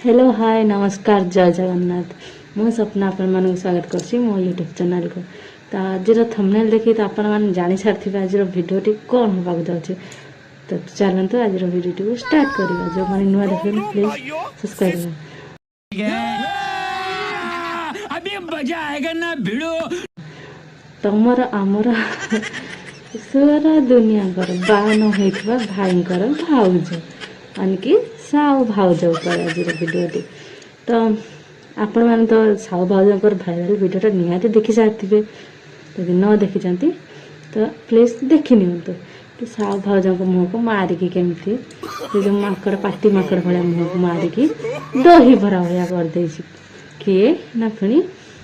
Hello, ହାଏ, ନମସ୍କାର, ଜୟ ଜଗନ୍ନାଥ। ମୁଁ ସ୍ୱପ୍ନା ଆପଣମାନଙ୍କୁ ସ୍ୱାଗତ କରୁଛି ମୋ ୟୁଟ୍ୟୁବ୍ ଚ୍ୟାନେଲକୁ। ତ ଆଜିର ଥମ୍ବନେଲ୍ ଦେଖି ତ ଆପଣମାନେ ଜାଣିସାରିଥିବେ ଆଜିର ଭିଡ଼ିଓଟି କ'ଣ ହେବାକୁ ଯାଉଛି। ତ ଚାଲନ୍ତୁ, ଆଜିର ଭିଡ଼ିଓଟିକୁ ଷ୍ଟାର୍ଟ କରିବା। ଯେଉଁମାନେ ନୂଆ ଦେଖୁଛନ୍ତି, ପ୍ଲିଜ୍ ସବସ୍କ୍ରାଇବ୍। अभी मजा आएगा ना भिड़ो। ତମର, ଆମର, ସାରା ଦୁନିଆଙ୍କର ବାହା ନ ହେଇଥିବା ଭାଇଙ୍କର ଭାଉଜ ଆନିକି ସାଉ ଭାଉଜ ଉପରେ ଆଜିର ଭିଡ଼ିଓଟି। ତ ଆପଣମାନେ ତ ସାଉ ଭାଉଜଙ୍କର ଭାଇରାଲ ଭିଡ଼ିଓଟା ନିହାତି ଦେଖି ସାରିଥିବେ। ଯଦି ନ ଦେଖିଛନ୍ତି ତ ପ୍ଲିଜ୍ ଦେଖି ନିଅନ୍ତୁ କି ସାଉ ଭାଉଜଙ୍କ ମୁହଁକୁ ମାରିକି କେମିତି ସେ ଯେଉଁ ମାଙ୍କଡ଼, ପାତି ମାଙ୍କଡ଼ ଭଳିଆ ମୁହଁକୁ ମାରିକି ଦହିବରା ଭଳିଆ କରିଦେଇଛି। କିଏ ନା ପୁଣି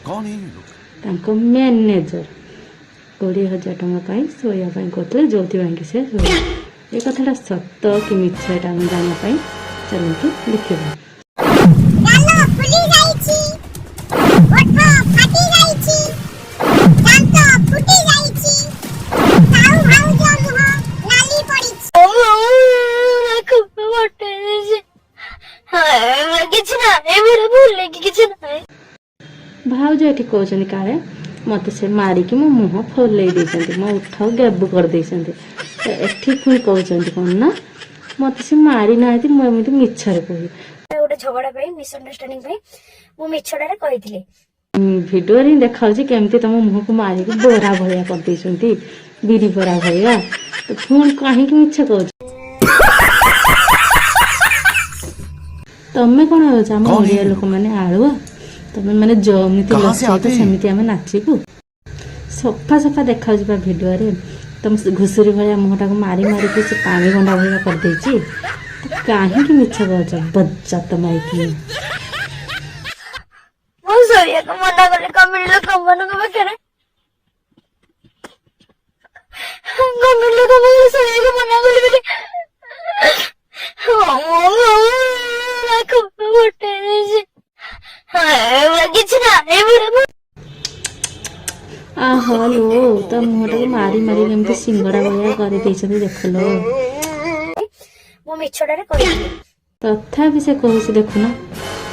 कौन है ये लोग? ତାଙ୍କ ମ୍ୟାନେଜର 20,000 ଟଙ୍କା ପାଇଁ ଶୋଇବା ପାଇଁ କହୁଥିଲେ, ଯେଉଁଥିପାଇଁ କି ସେ ଶୋଇଲେ। ଏ କଥାଟା ସତ କି ମିଛ, ଏଇଟା ଆମେ ଜାଣିବା ପାଇଁ ଚାଲନ୍ତୁ ଦେଖିବା। ଗାଲ ଫୁଲି ଯାଇଛି, ଓଠ ଫାଟି ଯାଇଛି, ଦାନ୍ତ ଫୁଟି ଯାଇଛି, ସାଉ ଭାଉଜ ମୁହଁ ନାଲି ପଡ଼ିଛି। କିଛି ନାହିଁ, ମୋର ଭୁଲ କିଛି ନାହିଁ। ଭାଉଜ ଏଠି କହୁଛନ୍ତି କାଳେ ମୋତେ ସେ ମାରିକି ମୋ ମୁହଁ ଫୁଲେଇ ଦେଇଛନ୍ତି, ମୋ ଓଠ ଗେବୁ କରିଦେଇଛନ୍ତି। ତ ଏଠି ପୁଣି କହୁଛନ୍ତି କ'ଣ ନା ମୋତେ ସେ ମାରି ନାହାନ୍ତି, ମୁଁ ଏମିତି ମିଛରେ କହୁଛି। ଗୋଟେ ଝଗଡା ପାଇଁ, ମିସଅଣ୍ଡରଷ୍ଟାଣ୍ଡିଂ ପାଇଁ ମୁଁ ମିଛଟାରେ କହିଥିଲି। ଭିଡ଼ିଓରେ ହିଁ ଦେଖାଉଛି କେମିତି ତମ ମୁହଁକୁ ମାରିକି ବରା ଭଳିଆ କରିଦେଇଛନ୍ତି, ବିରି ବରା ଭଳିଆ। ତ ପୁଣି କାହିଁକି ମିଛ କହୁଛ? ତମେ କ'ଣ ଭାବୁଛ, ଆମ କଣ ଓଡ଼ିଆ ହେଇଗଲା? ଲୋକମାନେ ଆଳୁଆ? ତମେ ମାନେ ଯେମିତି कहाँ से ଲଚେଇବ आते हैं? ସେମିତି ଆମେ ନାଚିବୁ। ସଫା ସଫା ଦେଖାଉଛି ବା ଭିଡ଼ିଓରେ, ତମ ସେ ଘୁଷୁରୀ ଭଳିଆ ମୁହଁଟାକୁ ମାରି ମାରିକି ସେ ପାଣି ଗଣ୍ଡା ଭଳିଆ କରିଦେଇଛି। ତ କାହିଁକି ମିଛ କହୁଛ ବଜ୍ଜାତ ମାଇକି? ମୁଁ ଶୋଇବାକୁ ମନା କଲି କମିଟି ଲୋକମାନଙ୍କ ପାଖରେ। କମିଟି ଲୋକଙ୍କ ପାଖରେ ଶୋଇବାକୁ ମନା କଲି ବୋଲି ଦେଇଛି। କିଛି ନାହିଁ, ମୋର ଆହୋ ଲୋ, ତା ମୁହଁଟାକୁ ମାରି ମାରି କେମିତି ସିଙ୍ଗଡ଼ା ଭଳିଆ କରିଦେଇଛନ୍ତି, ଦେଖଲୋ। ମୁଁ ମିଛଟାରେ କହିଥିଲି। ତଥାପି ସେ କହୁଛି, ଦେଖୁନ,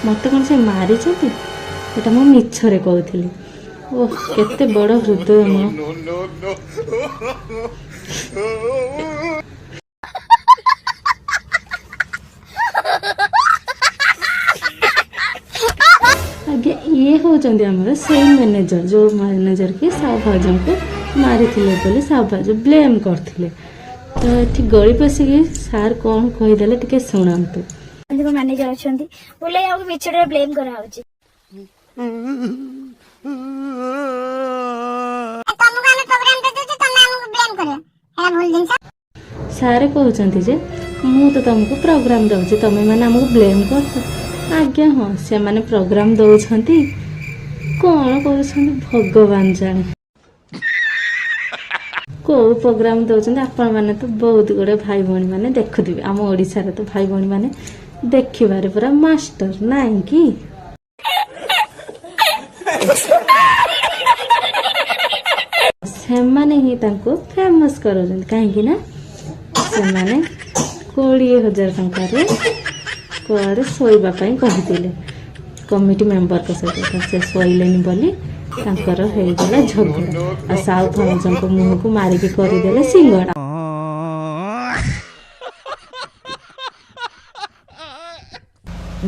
ମତେ କ'ଣ ସେ ମାରିଛନ୍ତି, ଏଟା ମୁଁ ମିଛରେ କହୁଥିଲି। ଓହ, କେତେ ବଡ଼ ହୃଦୟ ମ! No. ଆଜ୍ଞା, ଇଏ ହେଉଛନ୍ତି ଆମର ସେଇ ମ୍ୟାନେଜର, ଯେଉଁ ମ୍ୟାନେଜର କି ସାଉ ଭାଉଜଙ୍କୁ ମାରିଥିଲେ ବୋଲି ସାଉ ଭାଉଜ ବ୍ଲେମ୍ କରିଥିଲେ। ତ ଏଠି ଗଳି ପଶିକି ସାର୍ କ'ଣ କହିଦେଲେ, ଟିକେ ଶୁଣନ୍ତୁ। ମ୍ୟାନେଜର ଅଛନ୍ତି ବୋଲେ ଆଉ ମିଛଟାରେ ବ୍ଲେମ୍ କରାହଉଛି। ତମକୁ ଆମେ ପ୍ରୋଗ୍ରାମ ଦଉଛୁ, ତମେ ଆମକୁ ବ୍ଲେମ କରିବ, ଏଟା ଭୁଲ ଜିନିଷ। ସାର୍ କହୁଛନ୍ତି ଯେ ମୁଁ ତ ତମକୁ ପ୍ରୋଗ୍ରାମ ଦେଉଛି, ତମେ ମାନେ ଆମକୁ ବ୍ଲେମ୍ କରୁଛ। ଆଜ୍ଞା ହଁ, ସେମାନେ ପ୍ରୋଗ୍ରାମ ଦେଉଛନ୍ତି, କ'ଣ କରୁଛନ୍ତି ଭଗବାନ ଜାଣେ। କୋଉ ପ୍ରୋଗ୍ରାମ ଦେଉଛନ୍ତି, ଆପଣମାନେ ତ ବହୁତ ଗୁଡ଼େ ଭାଇ ଭଉଣୀମାନେ ଦେଖୁଥିବେ। ଆମ ଓଡ଼ିଶାରେ ତ ଭାଇ ଭଉଣୀମାନେ ଦେଖିବାରେ ପୁରା ମାଷ୍ଟର, ନାଇଁ କି? ସେମାନେ ହିଁ ତାଙ୍କୁ ଫେମସ୍ କରାଉଛନ୍ତି, କାହିଁକି ନା ସେମାନେ 20,000 ଟଙ୍କାରେ କୁଆଡ଼େ ଶୋଇବା ପାଇଁ କହିଥିଲେ କମିଟି ମେମ୍ବରଙ୍କ ସହିତ। ତ ସେ ଶୋଇଲେନି ବୋଲି ତାଙ୍କର ହେଇଗଲା ଝଗଡ଼ା ଆଉ ସାଉ ଭାଉଜଙ୍କ ମୁହଁକୁ ମାରିକି କରିଦେଲେ ସିଙ୍ଗଡ଼ା।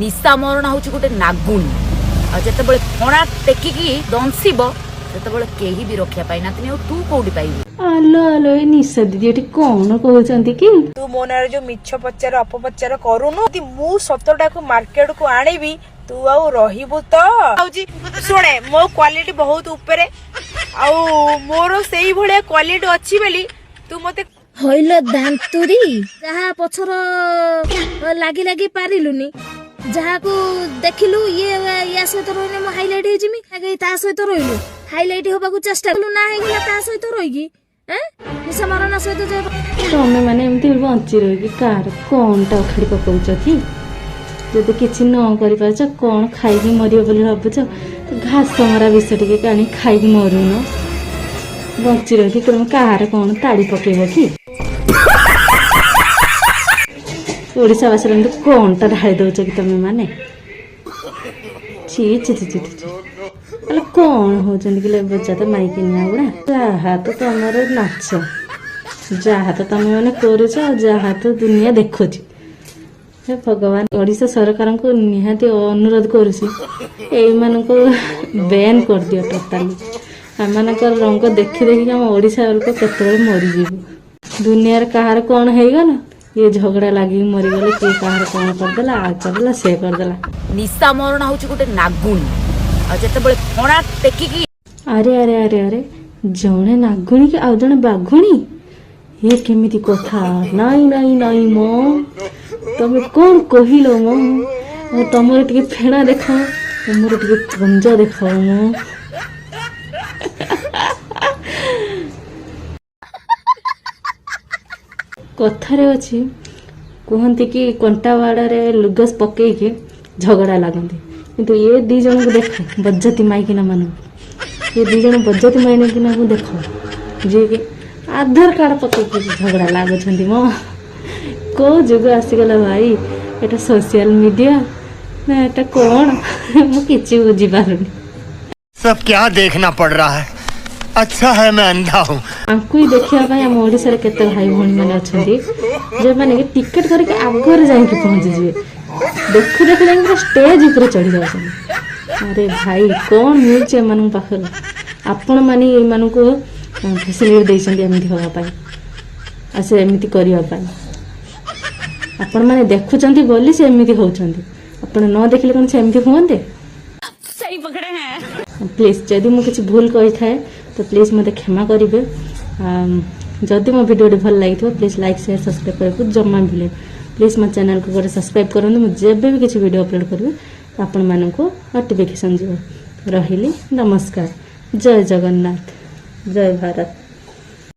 ନିଶା ମରଣ ହଉଛି ଗୋଟେ ନାଗୁଣୀ, ଆଉ ଯେତେବେଳେ ଫଣା ଟେକିକି ଦଂଶିବ, ସେତେବେଳେ କେହି ବି ରକ୍ଷା ପାଇନାହାନ୍ତିନି। ଆଉ ତୁ କୋଉଠି ପାଇବୁ? ଆଲୋ ଆଲୋ, ଏ ନିଶା ଦିଦି ଏଠି କ'ଣ କହୁଛନ୍ତି କି? ତୁ ମୋ ନାଁରେ ଯୋଉ ମିଛ ପ୍ରଚାର ଅପପ୍ରଚାର କରୁନୁ, ଯଦି ମୁଁ ସତଟାକୁ ମାର୍କେଟକୁ ଆଣିବି, ତୁ ଆଉ ରହିବୁ ତ? ହଉଛି ଶୁଣେ, ମୋ କ୍ୱାଲିଟି ବହୁତ ଉପରେ ଆଉ ମୋର ସେଇଭଳିଆ କ୍ୱାଲିଟି ଅଛି ବୋଲି ତୁ ମତେ ହଇଲ ଦାନ୍ତୁରୀ, ଯାହା ପଛର ଲାଗି ଲାଗି ପାରିଲୁନି, ଯାହାକୁ ଦେଖିଲୁ ଇଏ ୟା ସହିତ ରହିଲେ ମୁଁ ହାଇଲାଇଟ ହେଇଯିମି, ଆଗେ ତା ସହିତ ରହିଲୁ, ହାଇଲାଇଟ ହବାକୁ ଚେଷ୍ଟା କଲୁ, ନା ହେଇଗଲା ତା ସହିତ ରହିକି ଏଁ ନିଶା ମରଣା ସହିତ ଯେ ତମେ ମାନେ ଏମିତି ବଞ୍ଚି ରହିକି କାହାର କ'ଣଟା ଉଖାଡ଼ି ପକଉଛ କି? ଯଦି କିଛି ନ କରିପାରୁଛ, କ'ଣ ଖାଇକି ମରିବ ବୋଲି ଭାବୁଛ? ତ ଘାସ ମରା ବିଷ ଟିକେ ଆଣି ଖାଇକି ମରୁନ। ବଞ୍ଚି ରହିକି ତମେ କାହାର କ'ଣ ତାଡ଼ି ପକେଇବ କି? ଓଡ଼ିଶାବାସୀର ଏମିତି କ'ଣଟା ଢାଳି ଦଉଛ କି ତମେ ମାନେ? ଛି ଛି ଛି ଛି ଛି। ହେଲେ କ'ଣ ହଉଛନ୍ତି କି ବଜାତ ମାଇକିନିଆ ଗୁଡ଼ା? ଯାହା ତ ତମର ନାଚ, ଯାହା ତ ତମେ ମାନେ କରୁଛ, ଆଉ ଯାହା ତ ଦୁନିଆ ଦେଖୁଛି। ହେ ଭଗବାନ, ଓଡ଼ିଶା ସରକାରଙ୍କୁ ନିହାତି ଅନୁରୋଧ କରୁଛି, ଏଇମାନଙ୍କୁ ବ୍ୟାନ୍ କରିଦିଅ ଟୋଟାଲି। ଏମାନଙ୍କର ରଙ୍ଗ ଦେଖି ଦେଖିକି ଆମ ଓଡ଼ିଶା ଲୋକ କେତେବେଳେ ମରିଯିବୁ। ଦୁନିଆରେ କାହାର କ'ଣ ହେଇଗଲା, ଇଏ ଝଗଡ଼ା ଲାଗିକି ମରିଗଲେ, କିଏ କାହାର କ'ଣ କରିଦେଲା, ଆ କରିଦେଲା, ସେ କରିଦେଲା। ନିଶା ମରଣ ହଉଛି ଗୋଟେ ନାଗୁଣୀ, ଆଉ ଯେତେବେଳେ ଫଣା ଟେକିକି ଆରେ ଆରେ ଆରେ ଆରେ, ଜଣେ ନାଗୁଣୀ କି ଆଉ ଜଣେ ବାଘୁଣୀ, ଇଏ କେମିତି କଥା? ନାଇଁ ନାଇଁ ନାଇଁ ମ, ତମେ କ'ଣ କହିଲ ମ? ଆଉ ତମର ଟିକେ ଫେଣା ଦେଖାଅ, ମୋର ଟିକେ ପଞ୍ଜା ଦେଖାଅ ମ। କଥାରେ ଅଛି, କୁହନ୍ତି କି କଣ୍ଟା ବାଡ଼ରେ ଲୁଗା ପକେଇକି ଝଗଡ଼ା ଲାଗନ୍ତି, କିନ୍ତୁ ଏ ଦି ଜଣଙ୍କୁ ଦେଖ, ବଜାତି ମାଇକିନା ମାନଙ୍କୁ, ଏ ଦି ଜଣ ବଜାତି ମାଇକିନାକୁ ଦେଖ, ଯିଏକି ଆଧାର କାର୍ଡ଼ ପକେଇକି ଝଗଡ଼ା ଲାଗୁଛନ୍ତି ମ। କୋଉ ଯୁଗ ଆସିଗଲା ଭାଇ? ଏଟା ସୋସିଆଲ ମିଡ଼ିଆ ନା ଏଟା କ'ଣ? ମୁଁ କିଛି ବୁଝିପାରୁନି। सब क्या देखना पड़ रहा है? अच्छा है मैं अंधा हूँ। ଆଙ୍କୁ ହିଁ ଦେଖିବା ପାଇଁ ଆମ ଓଡ଼ିଶାରେ କେତେ ଭାଇ ଭଉଣୀ ମାନେ ଅଛନ୍ତି, ଯେଉଁମାନେ କି ଟିକେଟ କରିକି ଆଗରେ ଯାଇକି ପହଞ୍ଚିଯିବେ, ଦେଖୁ ଦେଖୁ ଯାଇକି ପୁରା ଷ୍ଟେଜ ଉପରେ ଚଢ଼ି ଯାଉଛନ୍ତି। ଆରେ ଭାଇ, କ'ଣ ମିଳୁଛି ଏମାନଙ୍କ ପାଖରୁ? ଆପଣମାନେ ଏମାନଙ୍କୁ ଫେସିଲିଟି ଦେଇଛନ୍ତି ଏମିତି ହେବା ପାଇଁ ଆଉ ସେ ଏମିତି କରିବା ପାଇଁ। ଆପଣମାନେ ଦେଖୁଛନ୍ତି ବୋଲି ସେ ଏମିତି ହେଉଛନ୍ତି। ଆପଣ ନ ଦେଖିଲେ କ'ଣ ସେ ଏମିତି ହୁଅନ୍ତେ? ପ୍ଲିଜ୍, ଯଦି ମୁଁ କିଛି ଭୁଲ କହିଥାଏ ତ ପ୍ଲିଜ୍ ମୋତେ କ୍ଷମା କରିବେ। ଯଦି ମୋ ଭିଡ଼ିଓଟି ଭଲ ଲାଗିଥିବ, ପ୍ଲିଜ୍ ଲାଇକ୍, ସେୟାର, ସବସ୍କ୍ରାଇବ୍ କରିବାକୁ ଜମା ଭୁଲିବେ। ପ୍ଲିଜ୍ ମୋ ଚ୍ୟାନେଲକୁ ଗୋଟେ ସବସ୍କ୍ରାଇବ୍ କରନ୍ତୁ। ମୁଁ ଯେବେ ବି କିଛି ଭିଡ଼ିଓ ଅପଲୋଡ଼ କରିବି, ଆପଣମାନଙ୍କୁ ନୋଟିଫିକେସନ୍ ଯିବ। ରହିଲି, ନମସ୍କାର, ଜୟ ଜଗନ୍ନାଥ, ଜୟ ଭାରତ।